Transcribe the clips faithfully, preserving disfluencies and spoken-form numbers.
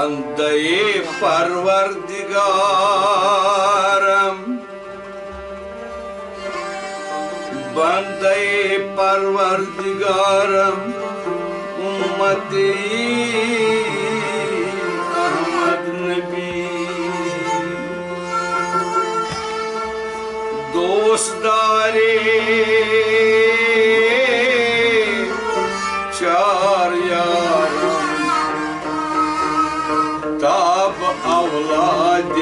بندے پروردگارم، بندے پروردگارم، امتی احمد نبی۔ دوست دارے چار یارم، تاب اولاد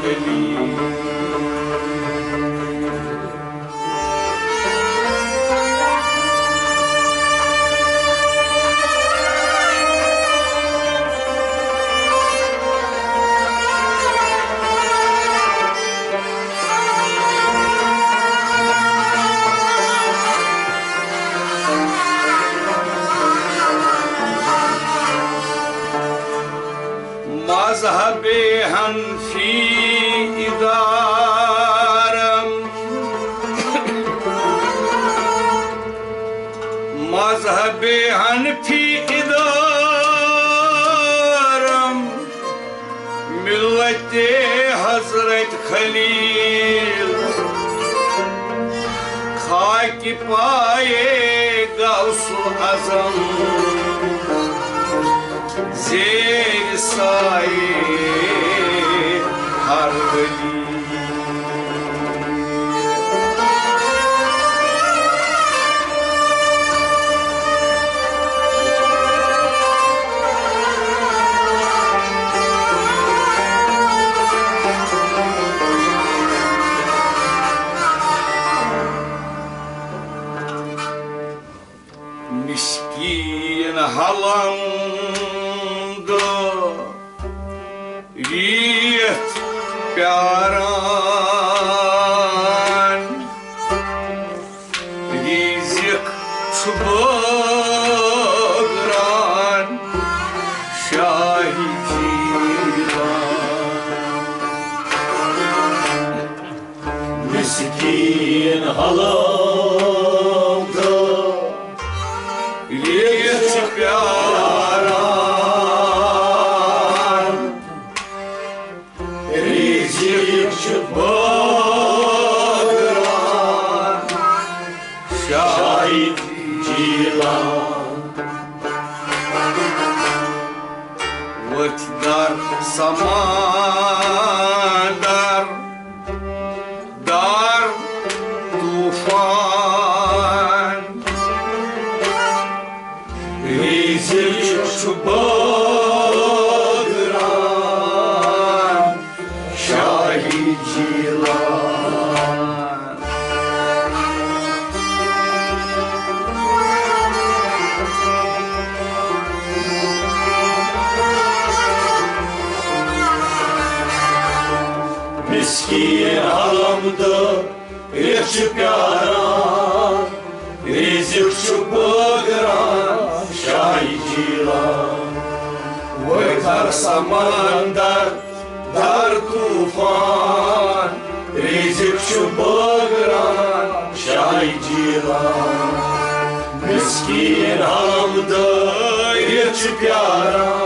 علی۔ مذہب حنفی ادارم، مذہب حنفی ادارم، ملت حضرت خلیل، خاک پائے غوث اعظم، زیر سایے ہر ولی۔ مسکین ہلنگ ریت پیاران، ریزق چھ بٲگران شاہی جیلان۔ مسکین ہلنگ ریت پیاران، ریزق چھ بٲگران شاہی جیلان۔ وتھ در سمندر در طوفان، ریزق چھ بٲگران شاہی جیلان۔ مسکین ہلنگ ریت چھ پیاران، ریزق چھ بٲگران شاہی جیلان۔ وتھ در سمندر در طوفان، ریزق چھ بٲگران شاہی جیلان۔ مسکین ہلنگ ریت چھ پیاران۔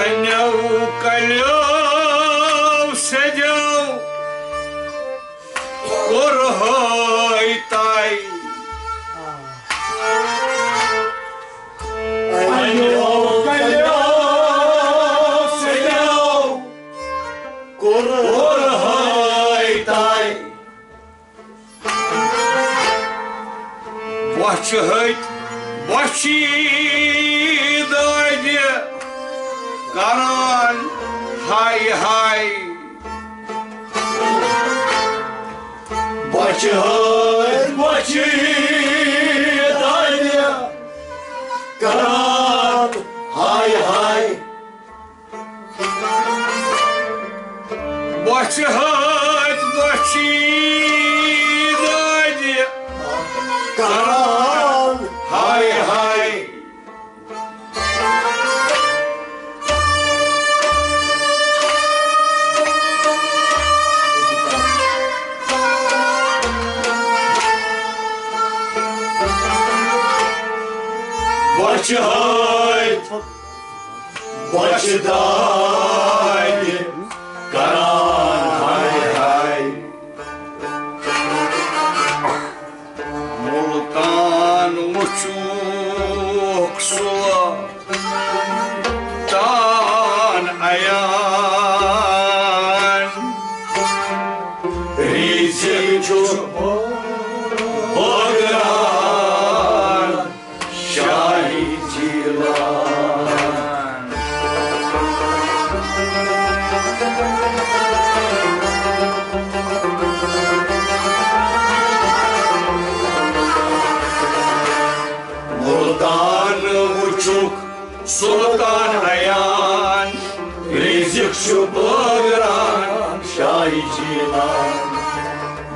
انیو کلیو سجو کوٚر ہٲے بۄچھِ ہٕتۍ بۄچھِ دادِ کران ہاے ہاے۔ بۄچھِ ہٕتۍ بۄچھِ دادِ کران ہاے ہاے۔ بۄچھِ ہٕتۍ بۄچھِ دادِ کران ہاے ہاے۔ بۄچھِ ہٕتۍ بۄچھِ دادِ کران ہاے ہاے۔ مُلتان وٕچھُکھ سُلطان عیان، ریٖزِق چھُ بٲگران شاہی جیلان۔ مُلتان وٕچھُکھ سُلطان عیان، ریٖزِق چھُ بٲگران شاہی جیلان۔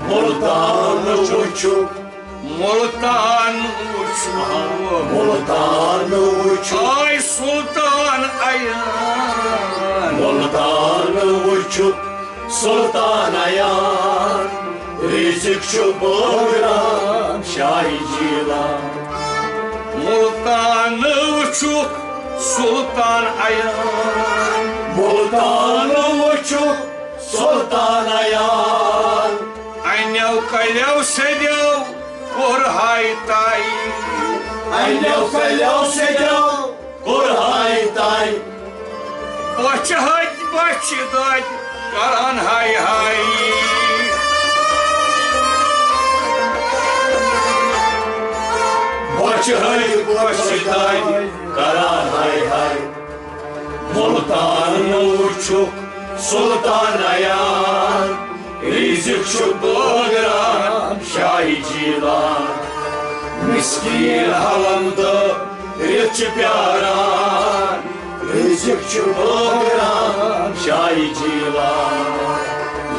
مُلتان وٕچھُکھ مُلتان وٕچھُکھ۔ مُلتان وٕچھُکھ۔ آے سُلطان عیان۔ مُلتان وٕچھُکھ سُلطان عیان۔ ریٖزِق چھُ بٲگران شاہی جیلان۔ مُلتان وٕچھُکھ سُلطان عیان۔ مُلتان وٕچھُکھ سُلطان عیان۔ انیو کلیو سیدیو کوٚر ہاے تاے۔ انیو کلیو سیدیو کوٚر ہاے تاے۔ بۄچھِ ہٕتۍ بۄچھِ دادِ کران ہاے ہاے۔ بۄچھِ ہٕتۍ بۄچھِ دادِ کران ہاے ہاے۔ مُلتان وٕچھُکھ سُلطان عیان، ریٖزِق چھُ بٲگران شاہی جیلان۔ مِسکیٖن حلم دٲرِتھ چھِ پیاران، ریٖزِق چھُ بٲگران شاہی جیلان۔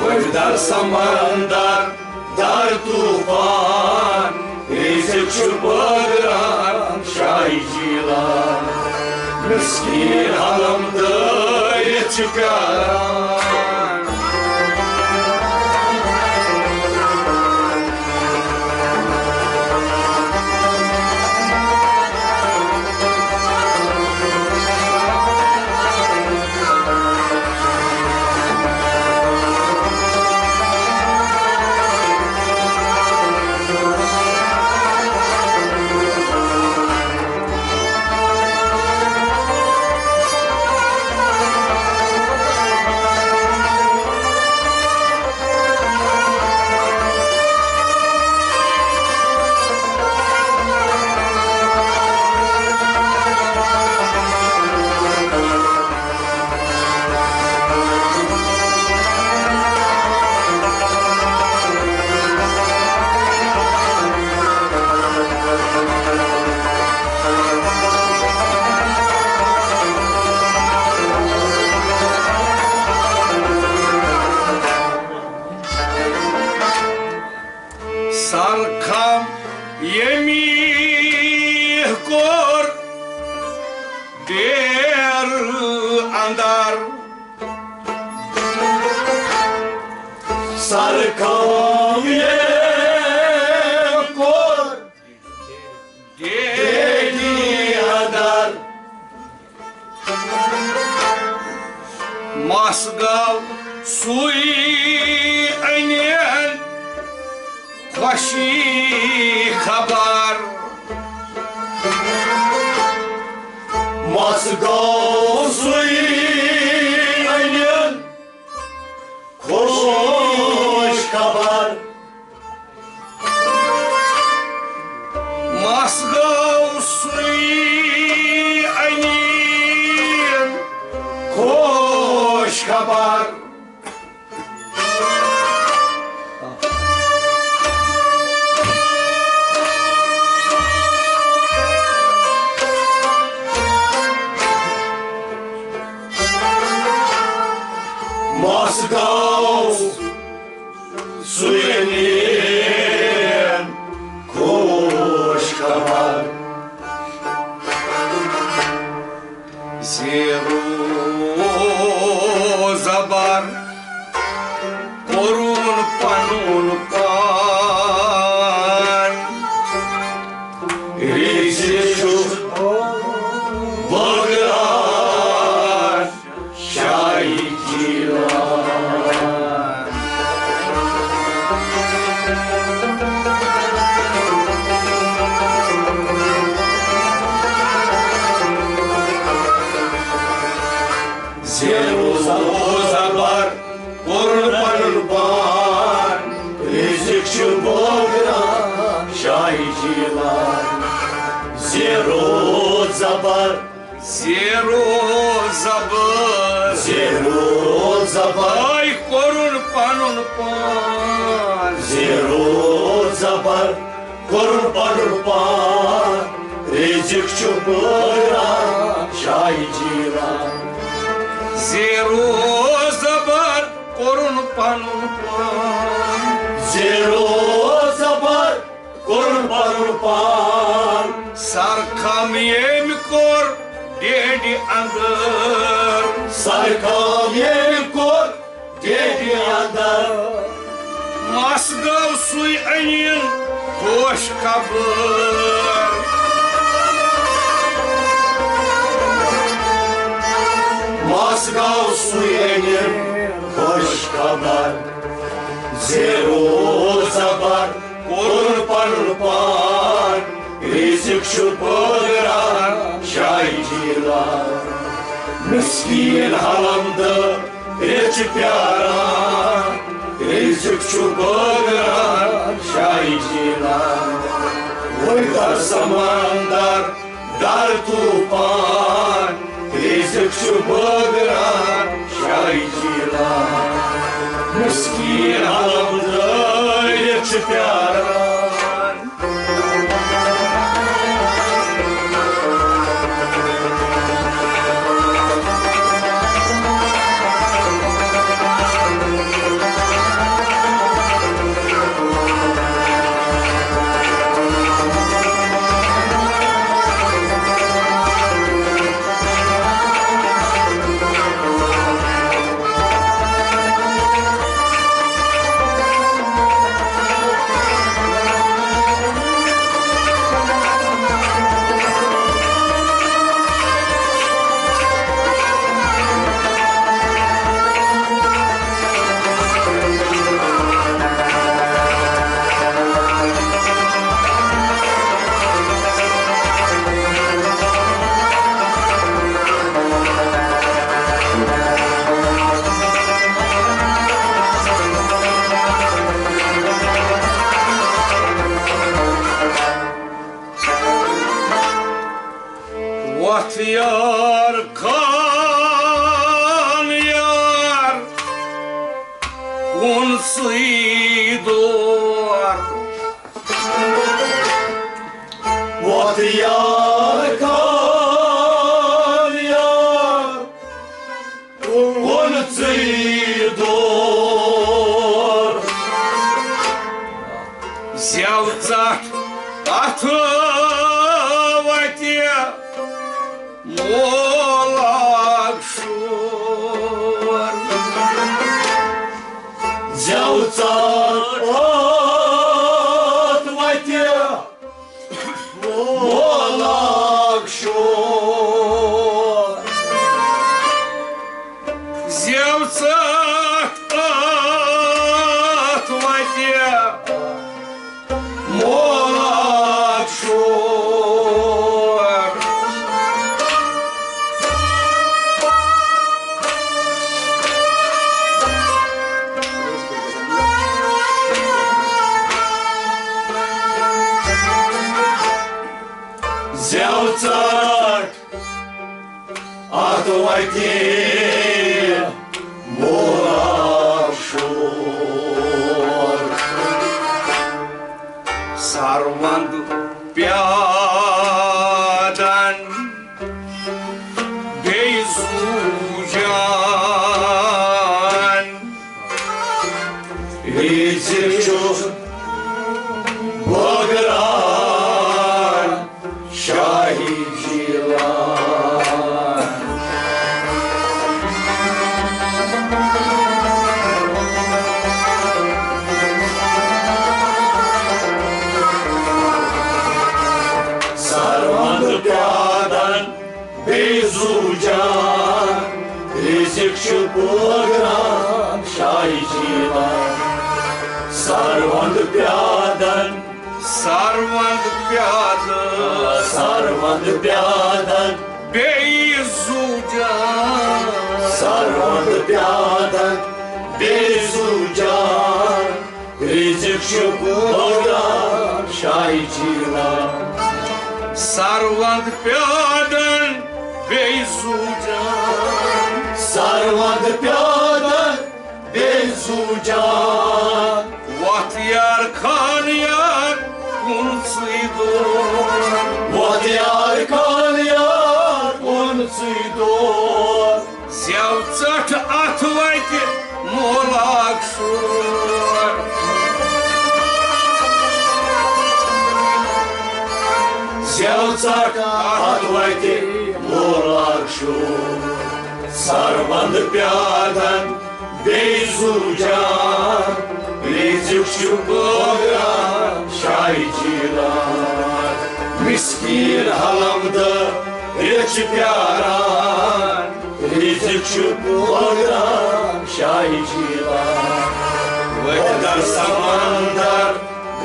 ؤٹھۍ در سمندر در طوفان، ریٖزِق چھُ بٲگران شاہی جیلان۔ مِسکیٖن حلم دٲرِتھ چھِ پیاران۔ سرخم یمی کور دیر اندر۔ سرخم یمی کور دیر اندر۔ مس گوٚو سُے أنِن خوشی خبر۔ مس گوٚو سُے أنِن خوش خبر۔ زیرو زبر کوٚرُن پنُن پان، رزق چھُ بٲگراوان شاہی جیلان۔ زیرو زبر، زیرو زبر، زیرو زبر۔ آے کوٚرُن پنُن پان۔ زیرو زبر کوٚرُن پنُن پان، رزق چھُ بٲگراوان شاہی جیلان۔ زیرو زبر کوٚرُن پنُن پان۔ زیرو زبر کوٚرُن پنُن پان۔ سرخم ییٚمۍ کوٚر ڈیڈِ اندر۔ سرخم ییٚمۍ کوٚر ڈیڈِ اندر۔ مس گوٚو سُے أنِن خوش خبر۔ مس گوٚو سُے أنِن خوش خبر۔ زیرو زبر کوٚرُن پنُن پان، رزق چھُ بٲگراوان شاہی جیلان۔ مسکین حلم دٲر چھِ پیاران، رزق چھُ بٲگراوان شاہی جیلان۔ وۄنۍ کر سمندر در طوفان، رزق چھُ بٲگراوان شاہی جیلان۔ مسکین حلم دٲر چھِ پیاران۔ وۄتھ یار خان یار، کُن سُے دور۔ وۄتھ یار خان یار، کُن سُے دور۔ زٮ۪و ژٹھ اَتھٕ وَتہِ مولاگ شور۔ زٮ۪و ژٹھ اَتھٕ وَتہِ مولاگ شور۔ زٮ۪و ژٹھ اَتھٕ وَتہِ مولاگ شور۔ زٮ۪و ژٹھ اَتھٕ وَتہِ مولاگ شور۔ سروند پیادن بیٚیہِ زوٗ جان۔ رزق چھُ بٲگراوان شاہی جیلان۔ سروند پیادن بیٚیہِ زوٗ جان، رزق چھُ بٲگراوان شاہی جیلان۔ سروند پیادن، سروند پیادن، سروند پیادن، بیٚیہِ زُو جان۔ سروند پیادن، بیٚیہِ زُو جان۔ رِزق چھُ بٲگران شاہی جیٖلان۔ سروند پیادن، بیٚیہِ زُو جان۔ سروند پیادن، بیٚیہِ زُو جان۔ وۄتھ یار خان یار، کُن ژٕے دور۔ وۄتھ یار خان یار، کُن ژٕے دور۔ زٮ۪و ژَٹھ اَتھ وَتہِ مولاک شور۔ زٮ۪و ژَٹھ اَتھ وَتہِ مولاک شور۔ سروند پیادن، بیٚیہِ زُو جان، رِزق چھُ بٲگران شاہی جیٖلان۔ مِسکیٖن حلم دٲر چھِ پیاران، رِزق چھُ بٲگران شاہی جیٖلان۔ ؤتھۍ در سمندر،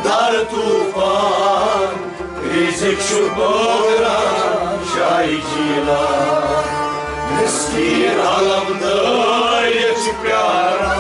در طوفان، رِزق چھُ بٲگران شاہی جیٖلان۔ مِسکیٖن حلم دٲر چھِ پیاران۔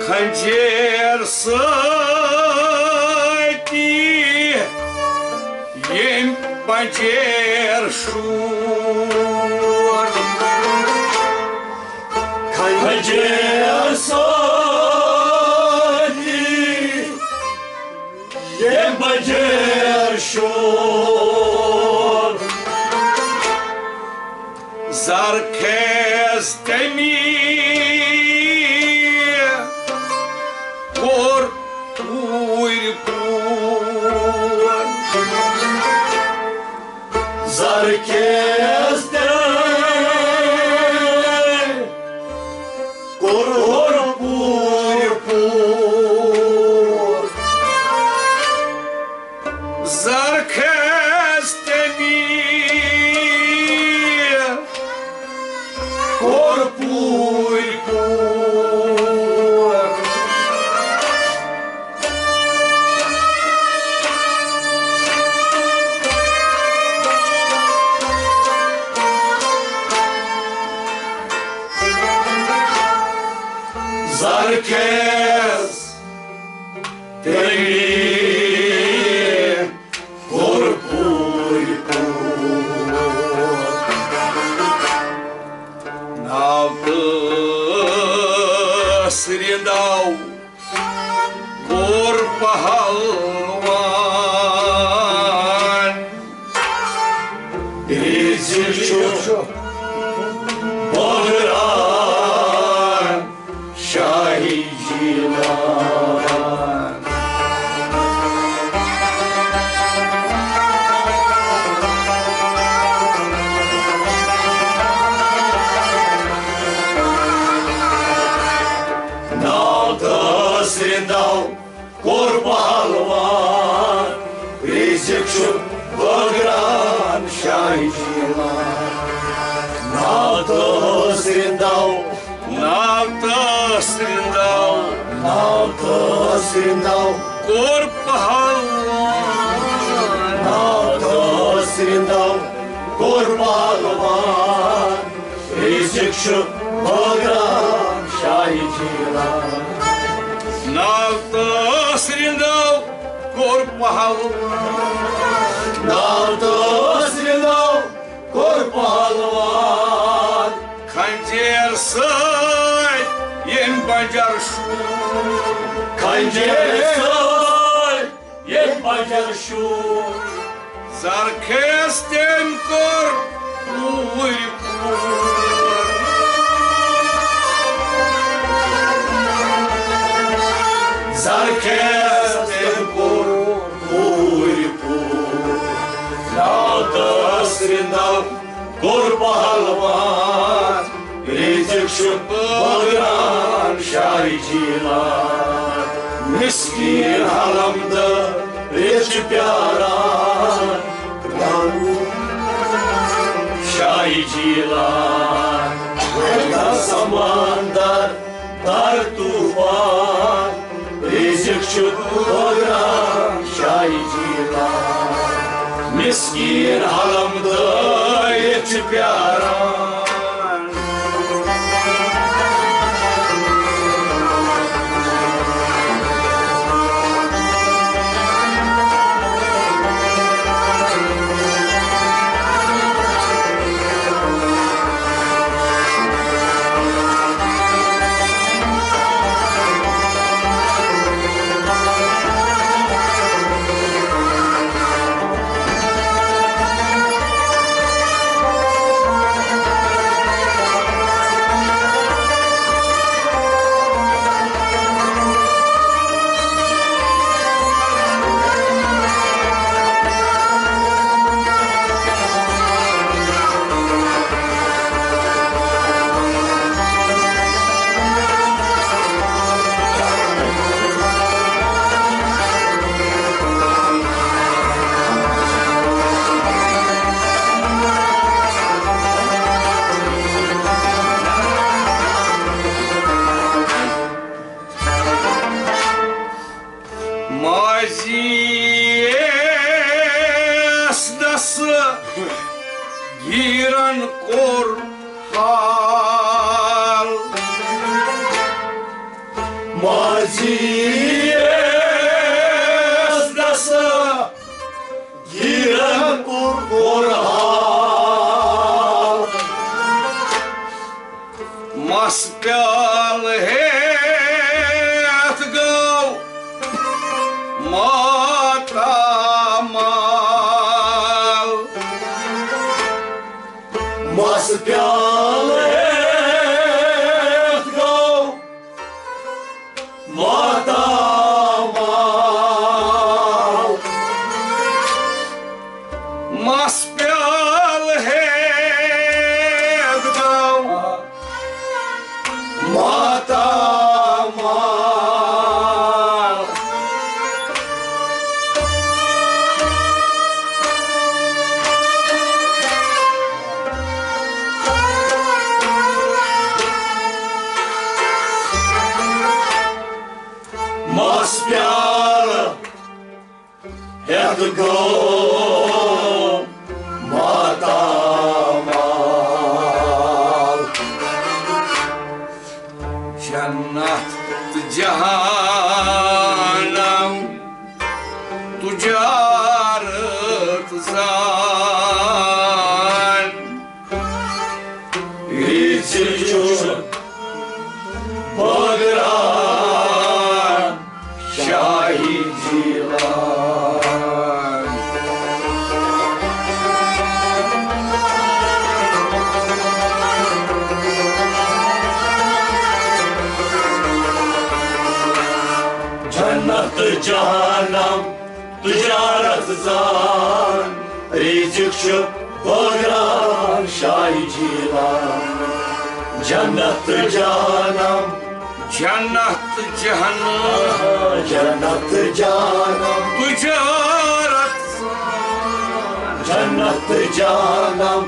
خنجر سۭتۍ ییٚمۍ پنجیر شور۔ خنجر سۭتۍ ییٚمۍ پنجیر شور۔ زرخیز تٔمی کوٚر پوٗرۍ پوٗر۔ زرخیز تٔمۍ کوٚر پوٗرۍ پوٗر۔ زرخیز تٔمی کوٚر پوٗرۍ پوٗر۔ زرخیز تٔمی کوٚر پوٗرۍ پوٗر۔ ناو تہٕ سرینٛداو کوٚر پہلوان۔ رِزق چھُ بٲگران شاہی جیٖلان۔ ناو تہٕ سرینٛداو کوٚر پہلوان۔ رِزق چھُ بٲگران شاہی جیٖلان۔ ناو تہٕ سرینٛداو۔ ناو تہٕ سرینٛداو۔ ناو تہٕ سرینٛداو۔ کوٚر پہلوان۔ ناو تہٕ رِندو کوٚر پہلوان، رِزِق چھُ بٲگرام شاہی جیٖلان۔ ناو تہٕ ٲس رِندو کوٚر پہلوان۔ ناو تہٕ ٲس رِندو کوٚر پہلوان۔ کھنجر سۭتۍ ییٚمۍ بنجر شوٗر۔ کھنجر سۭتۍ ییٚمۍ بجر شوٗر۔ زرخیز تٔمۍ کوٚر کوٗرِ کوٗر۔ زرخیز تٔمۍ کوٚر کوٗرِ کوٗر۔ ناو تہٕ ٲس رِندو کوٚر پہلوان، رِزِق چھُ بٲگرام شاہی جیٖلان۔ مِسکیٖن حلم دٲر چھِ پیاران، شاہی جیٖلان۔ سمندر تر طوفان، رِزِق چھُ بٲگرام شاہی جیٖلان۔ مِسکیٖن حلم دٲرِتھ چھِ پیاران۔ ماضی یس دس گیرن کوٚر حال۔ ماضی یس دس گیرن کوٚر حال۔ مس پیال ہیتھ گو ماتامال۔ مس پیال ہیتھ گو ماتامال۔ مس پیال ہیتھ گو ماتامال۔ مس پیال ہیتھ گو ماتامال۔ جنت تہٕ جہانم تجارت زان۔ رِزِق چھُ بٲگرام شاہی جیٖلان۔ جنت تہٕ جہانم تجارت زان، رِزِق چھُ بٲگرام شاہی جیٖلان۔ جنت تہٕ جہانم۔ جنت تہٕ جہانم۔ جنت تہٕ جہانم۔ تجارت زان۔ جنت تہٕ جہانم۔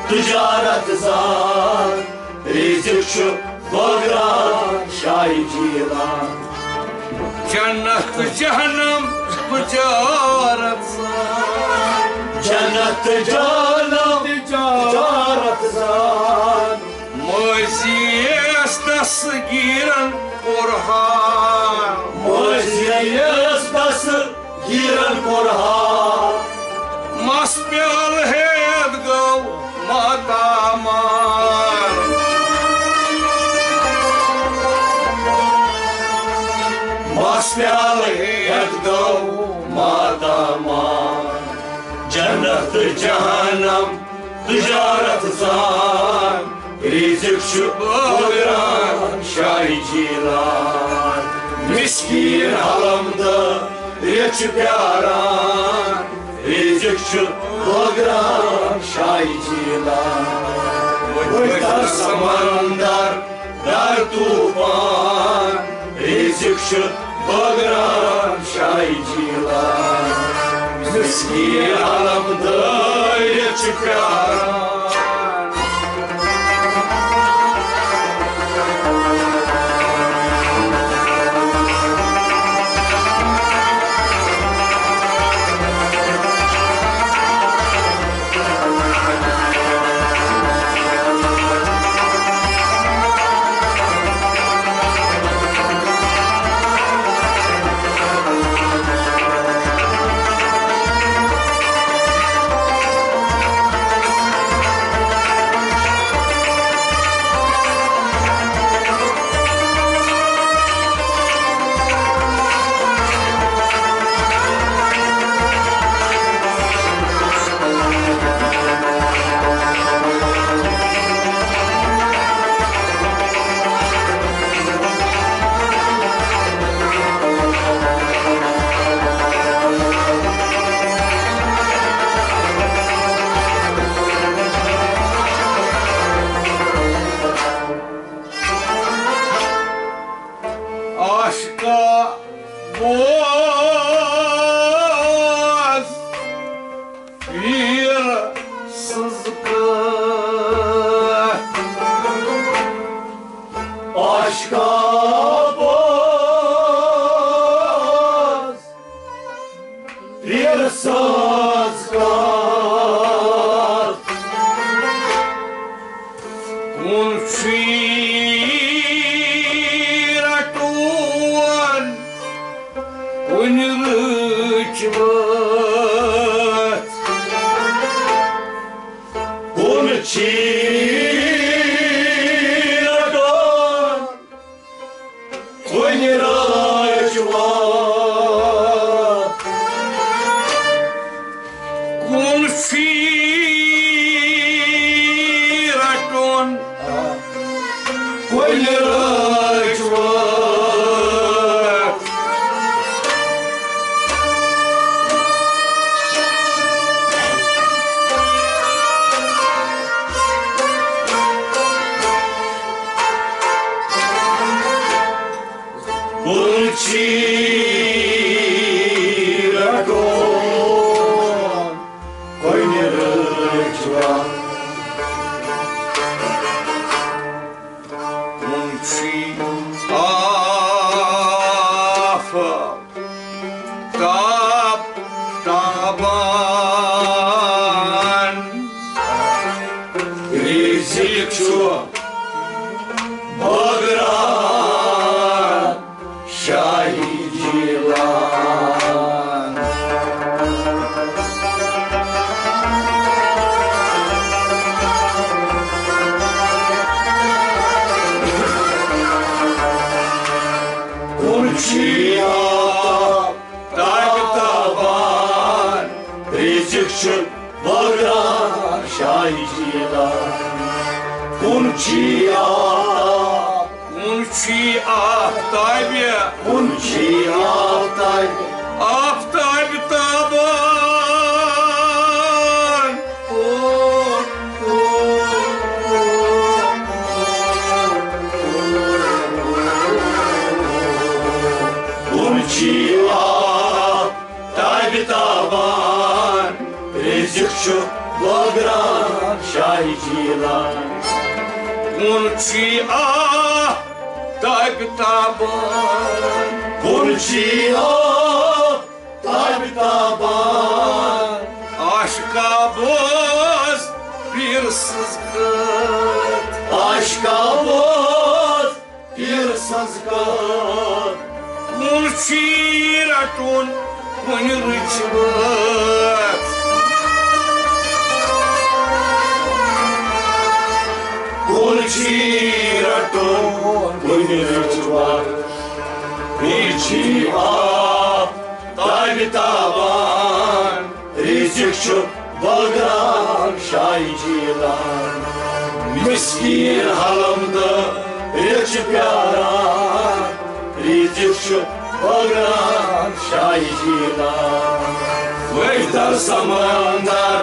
تجارت زان، رِزِق چھُ بٲگرام شاہی جیٖلان۔ جنت تہٕ جہانم تجارت زان۔ جنت تجارت، تجارت زان۔ مٲضیَس دستگیٖرن کوٚر ہار۔ مٲضیَس دستگیٖرن کوٚر ہار۔ مَس پیالہٕ ہیٚتھ گوٚو ماتامال۔ مَس پیالہٕ ہیٚتھ گوٚو ماتامال۔ جنت تہٕ جہنم تجارت زان، رزق چھُ بٲگران شاہ جیلان۔ مسکین علم دٲرِتھ چھُ پیاران، رزق چھُ بٲگران شاہ جیلان۔ ؤتھۍ ؤتھۍ سمندر در طوفان، رزق چھُ بٲگران شاہ جیلان۔ مسکین علم دٲرِتھ چھُ پیاران۔ عاشقا بوز پیٖر سٕنٛز کتھ۔ عاشقا بوز پیٖر سٕنٛز کتھ۔ کُن چھُے رٹون کُنہِ رٕچھ وٲژ۔ کُن چھُے رٹون کُنہِ رٲچھ وٲژ۔ کُن چھُے رٹُن کُنہِ رٲچھ وٲژ۔ کُن چھُے رٹون کُنہِ رٲچھ وٲژ۔ کُن چھُے آفتاب تابان۔ رزق چھُ بٲگران شاہی جیلان۔ کُن چھُے آفتاب تابان، رزق چھُ بٲگران شاہی جیلان۔ کُن چھُے آفتاب، کُن چھُے آفتابِ، کُن چھُے آفتابِ، آفتابِ تابان۔ کُن چھُے آفتابِ تابان، رزق چھُ بٲگران شاہی جیلان۔ کُن چھُے آفتابِ تابان، کُن چھُے آفتابِ تابان۔ عاشقا بوز پیٖر سٕنٛز کتھ۔ عاشقا بوز پیٖر سٕنٛز کتھ۔ کُن چھی رٹُن کُنہِ رٕژِ وتھ۔ کُن چھی رٹُن کُنہِ رٕژِ وتھ۔ بیٚیہِ چھی آب تابہِ تابان۔ رِزِق چھُ بٲگران شاہِ جیٖلان۔ مِسکیٖن حلم تہٕ ریٚچھ پیاران۔ رِزِق چھُ بٲگران شاہِ جیٖلان۔ وٲتۍ در سمندر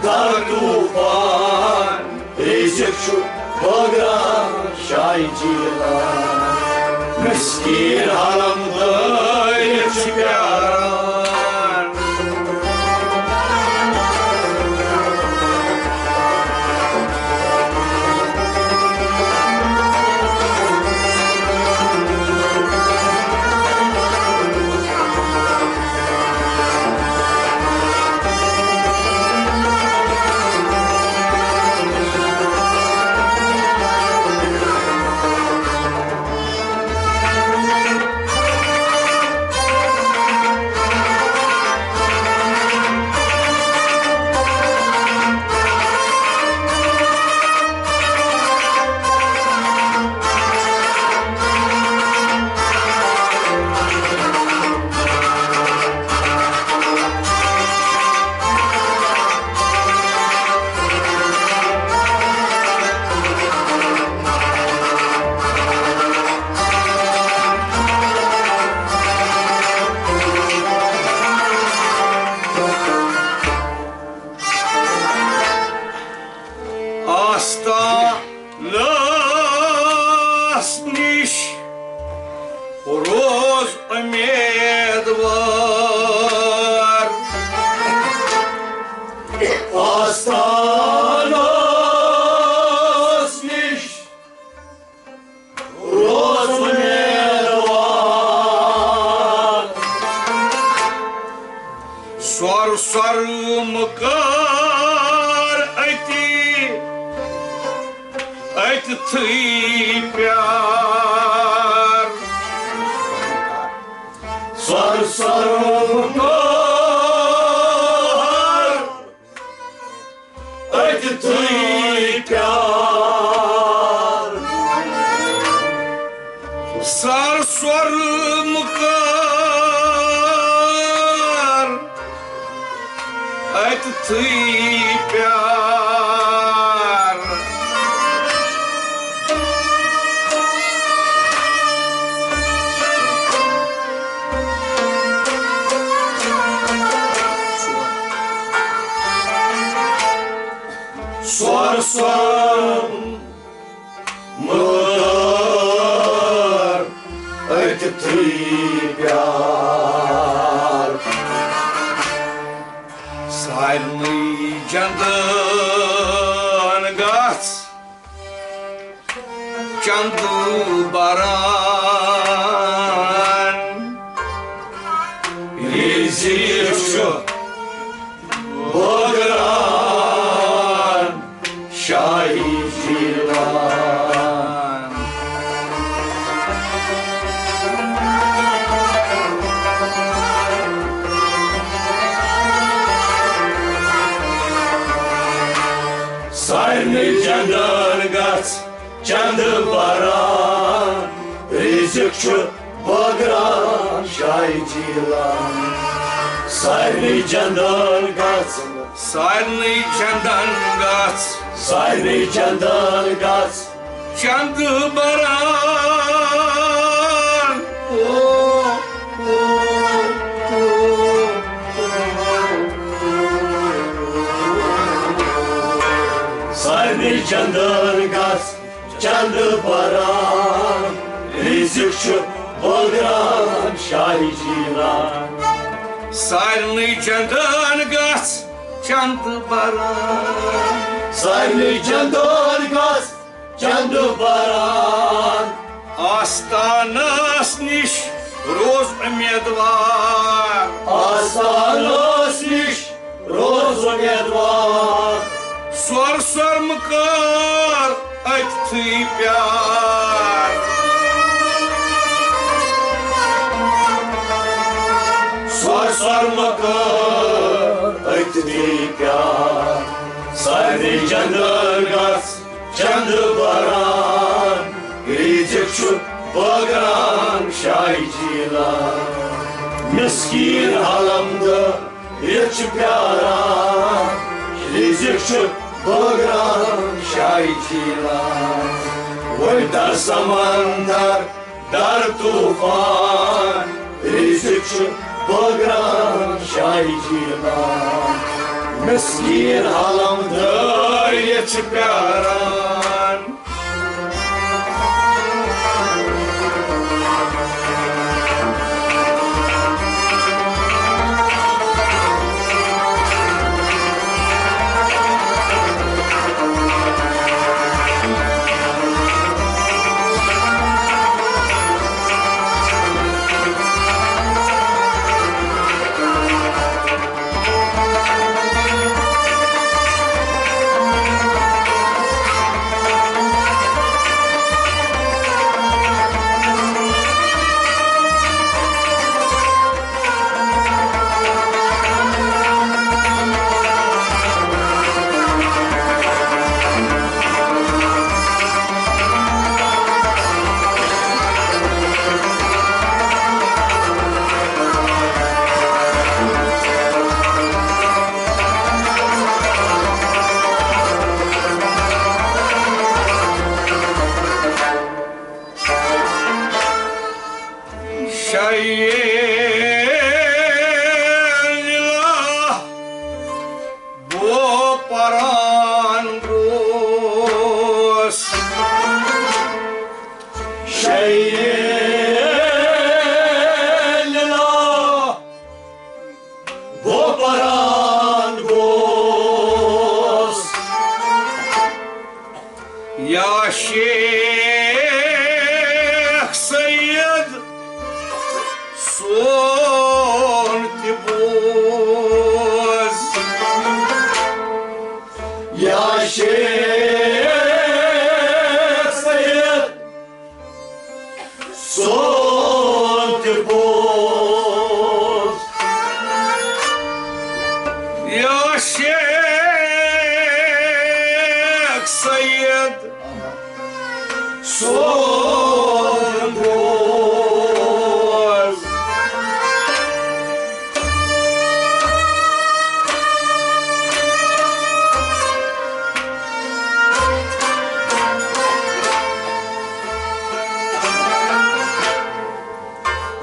در طوفان۔ رِزِق چھُ بٲگران شاہِ جیٖلان۔ مِسکیٖن حلم دٲرِتھ چھُ پیاران۔ آستانس نِش روز اُمیدوار۔ آستانس نِش روز اُمیدوار۔ سۄر سۄر مُکار أتی، أتتھٕے پیار۔ سۄر سۄر مُکار أتتھٕے پیار۔ سۄر سۄر مُکار أتتھٕے پیار۔ سۄر سۄر مُکار أتتھٕے پیار۔ سارنٕے جندن گژھ چندٕ بران۔ رِزِق چھُ بٲگران شاہِ جیٖلان۔ سارنٕے جندن گژھ چندٕ بران۔ رِزِق چھُ بٲگران شاہِ جیٖلان۔ سارنٕے جندن گژھ۔ سارنٕے جندن گژھ۔ سارنٕے جندن گژھ۔ چندٕ بران۔ سارنٕے جندن گژھ چندٕ بران۔ رِزِق چھُ بٲگران شاہِ جیٖلان۔ سارنٕے جندن گژھ چندٕ بران۔ سارنٕے جندن گژھ چندٕ بران۔ آستانس نِش روز اُمیدوار۔ آستانس نِش روز امیدوار۔ سۄر سۄر مہٕ کر أتتھٕے پیار۔ سۄر سۄر مہٕ کر أتتھٕے پیار۔ سارنٕے چندٕ گژھ چندٕ بران، رِزق چھُ بٲگران شاہ جیلان۔ مسکین عالم دٲر ییٚتہِ چھُ پیاران، رِزق چھُ بٲگران شاہ جیلان۔ ؤلۍ در سمندر در طوفان، رِزق چھُ بٲگران شاہ جیلان۔ مسکین عالم دٲر ییٚتہِ چھِ پیاران۔ شاہ جیلان، بہٕ پران گوس۔ شاہ جیلان، بہٕ پران گوس۔ یا شیخ سید، سون تہِ بوز۔ یا شیخ سید، سون تہِ بوز۔ یا شیخ سید، سون بوز۔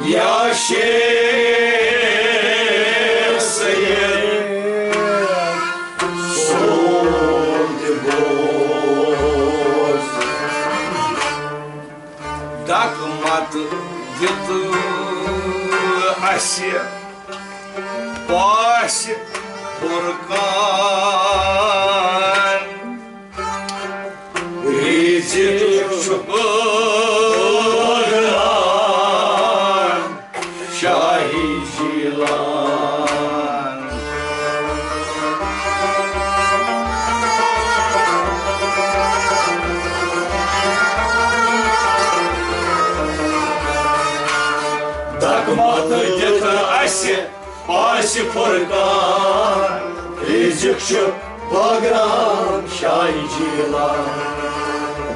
یا شیخ سید، سون تہِ بوز۔ دکمت دِتہٕ اَسہِ پاسہِ فرقان۔ رِزق چھُ بٲگران شاہ جیلان۔ دکمت دِتہٕ اَسہِ پاسہِ فرقان، رِزق چھُ بٲگران شاہ جیلان۔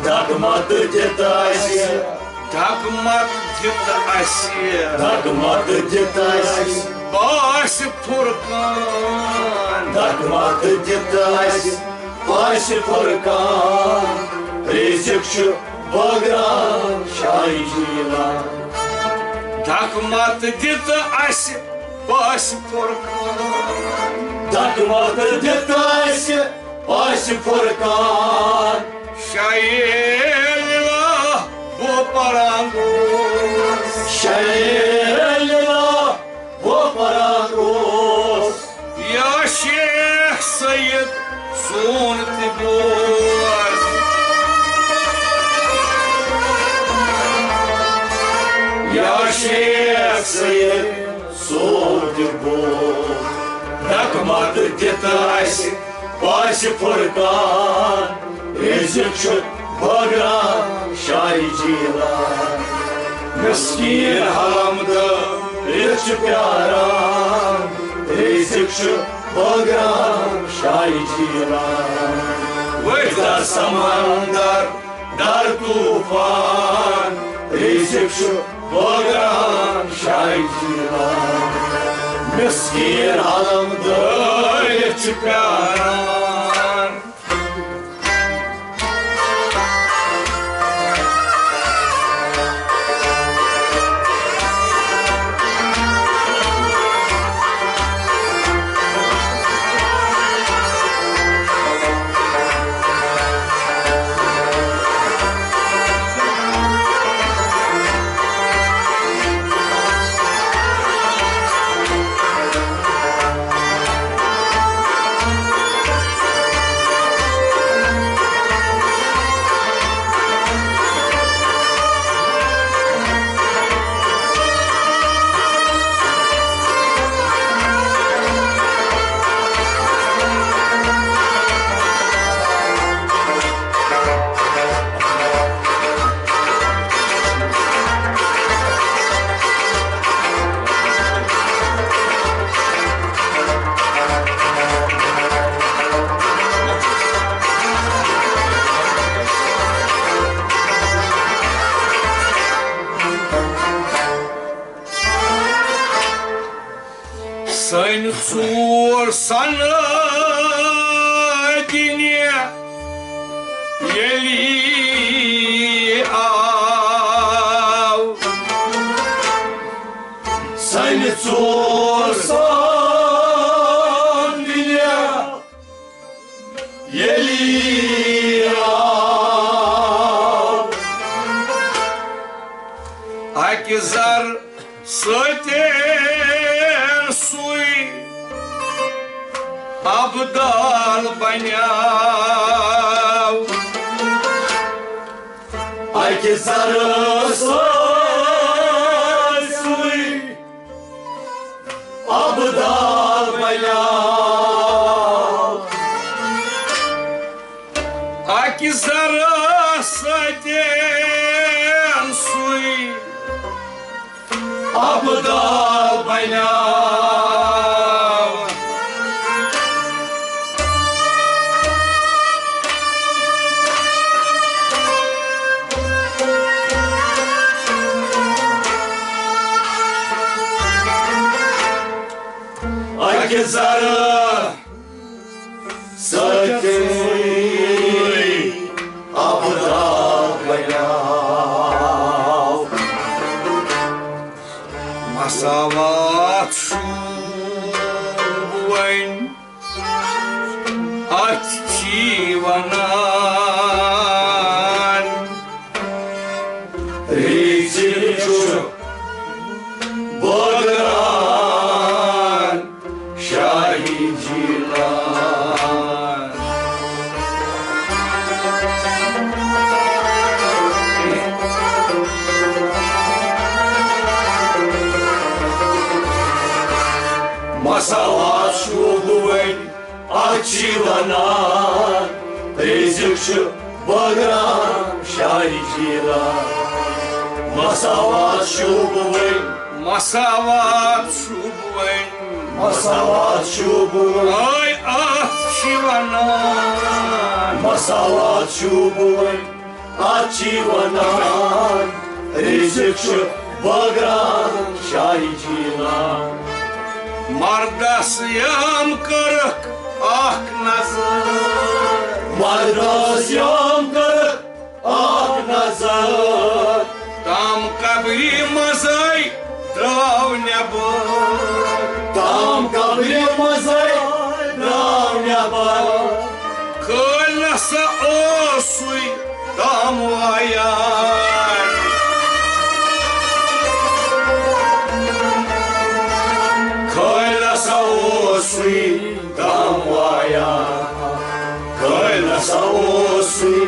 دکمت دِتہٕ اَسہِ، دکمت دِتہٕ اَسہِ، دکمت دِتہٕ اَسہِ پاسہِ فرقان۔ دکمت دِتہٕ اَسہِ پاسہِ فرقان، رِزق چھُ بٲگران شاہ جیلان۔ دکمت دِتہٕ اَسہِ پاسہِ فرقان۔ دکمت دِتہٕ اَسہِ پاسہِ فرقان۔ شاہ جیلان، بہٕ پران گوس۔ شاہ جیلان، بہٕ پران گوس۔ یا شیخ سید، سون تہِ بوز۔ یا شیخ سید، سون تہِ بوز۔ حکمت دِتھ اَسہِ پاسہِ فرقان، رزق چھُ بٲگران شاہِ جیلان۔ مسکین حلم دٲرِتھ چھُ پیاران، رزق چھُ بٲگران شاہِ جیلان۔ ؤٹھۍ دار سمندر در طوفان، رزق چھُ بٲگران شاہِ جیلان۔ مسکین حلم دٲرِتھ چھُ پیاران۔ سٲنۍ ژور سنہٕ دِنہِ ییٚلہِ آو۔ سٲنۍ ژور سنہٕ دِنہِ ییٚلہِ آو۔ اَکہِ زر سۭتۍ سُے ابدال بنیاو۔ اَکہِ زرٕ سۭتۍ سُے ابدال بنیاو۔ اَکہِ زرٕ سۭتۍ سُے ابدال بنیاو۔ اَکہِ زرٕ سۭتۍ ابدال بنیاو۔ مساوات چھُ وۄنۍ اَتھ چی وَنان۔ رزق چھُ بٲگران شاہِ جیلان۔ مساوات چھُ وۄنۍ اَتھ چی وَنان۔ رزق چھُ بٲگران شاہِ جیلان۔ مساوات چھُ وۄنۍ۔ مساوات چھُ وۄنۍ۔ مساوات چھُ وۄنۍ۔ آے اَتھ چی وَنان۔ مساوات چھُ وۄنۍ۔ اَتھ چی وَنان۔ رزق چھُ بٲگران شاہِ جیلان۔ مردس یام کٔرٕکھ اکھ نظر۔ مردس یام کٔرٕکھ اکھ نظر۔ تام قبرِ منٛزے درٛاو نٮ۪بر۔ تام قبرِ منٛزے درٛاو نٮ۪بر۔ کٲلۍ نسا اوسُے تام وایان۔ کٲلۍ نسا اوسُے تام وایان۔ کٲلۍ نسا اوسُے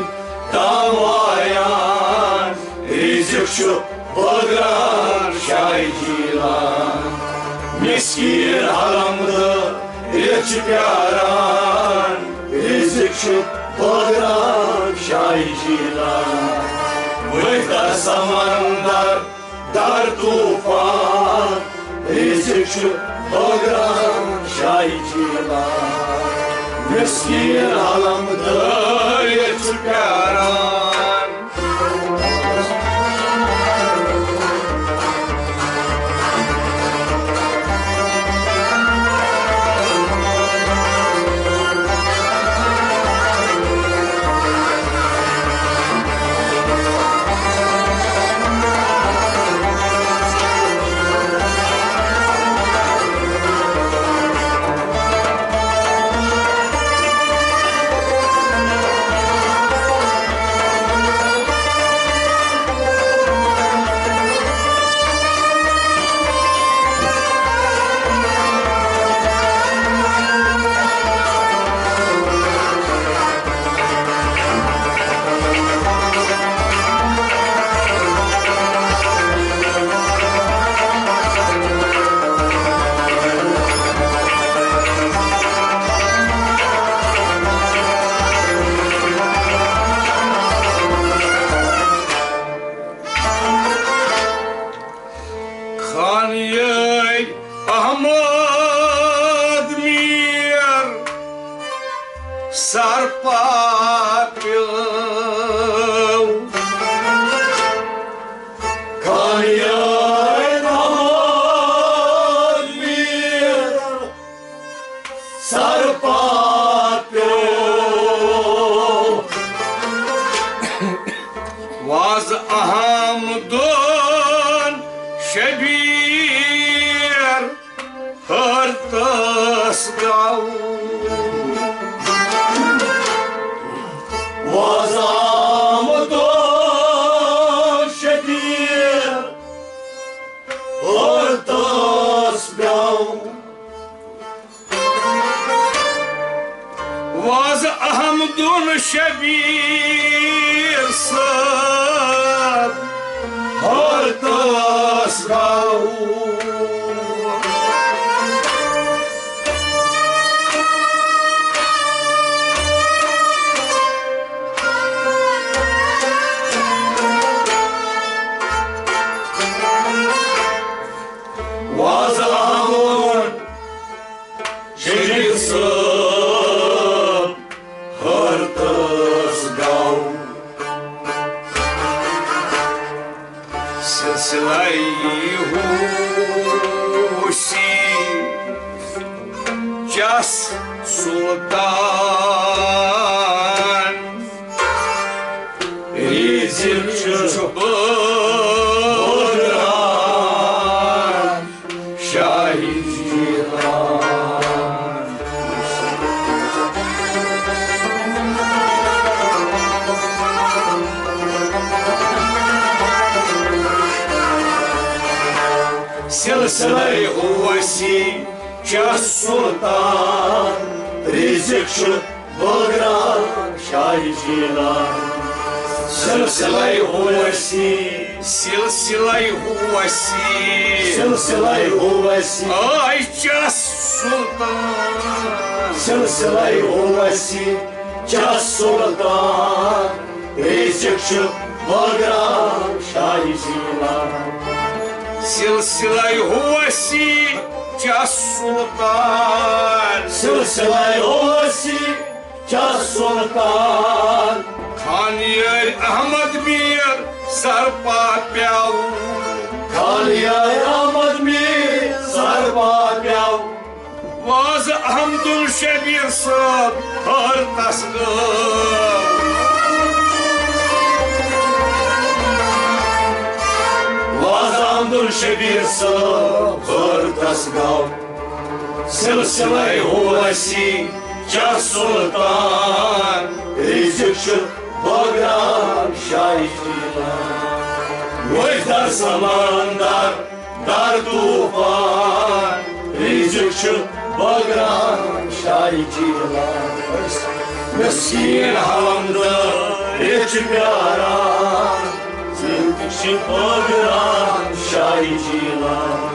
تام وایان۔ رزق چھُ بٲگران شاہِ جیلان۔ مسکین حلم دٲرِتھ چھِ پیاران، رِزِق چھُ بٲگراوان شاہی جیٖلان۔ وٕچھ در سمندر، در طوفان، رِزِق چھُ بٲگراوان شاہی جیٖلان۔ مسکیٖن علم دٲرِتھ چھُ پیاران۔ خانیٲرۍ احمد میٖر سرپا پیوٚو۔ خانیٲرۍ احمد میٖر سرپا پیوٚو۔ وازٕ احمدُن شبیٖر ہرتس گاو۔ وازٕ احمدُن شبیٖر ہرتس گاو۔ وازٕ احمدُن شبیٖر صٲب ہرتس گاو۔ وازٕ احمدُن شبیٖر صٲب ہرتس گاو۔ سلسلے ہوسی چس سلطان۔ رِزِق چھُ بٲگراوان شاہی جیٖلان۔ سلسلے ہوسی چس سلطان، رِزِق چھُ بٲگراوان شاہی جیٖلان۔ سلسلے ہوسی۔ سلسلے ہوسی۔ سلسلے ہوسی۔ آے چس سلطان۔ سلسلے ہوسی چس سلطان، رِزِق چھُ بٲگراوان شاہی جیٖلان۔ سلسلے ہوسی چس سلطان۔ سلسلے ہوسی چس سلطان۔ خانیٲرۍ احمد میٖر سرپا پیوٚو۔ خانیٲرۍ احمد میٖر سرپا پیوٚو۔ وازٕ احمدُن شبیٖر صٲب ہرتس گاو۔ وازٕ احمدُن شبیٖر صٲب ہرتس گاو۔ سلسلے ہوسی چس سلطان، رِزِق چھُ بٲگراوان شاہی جیٖلان۔ وۄزدار سمندر در طوفان، رِزِق چھُ بٲگراوان شاہی جیٖلان۔ مسکیٖن ہمدرد چھِ پیاران، رِزِق چھُ بٲگراوان شاہی جیٖلان۔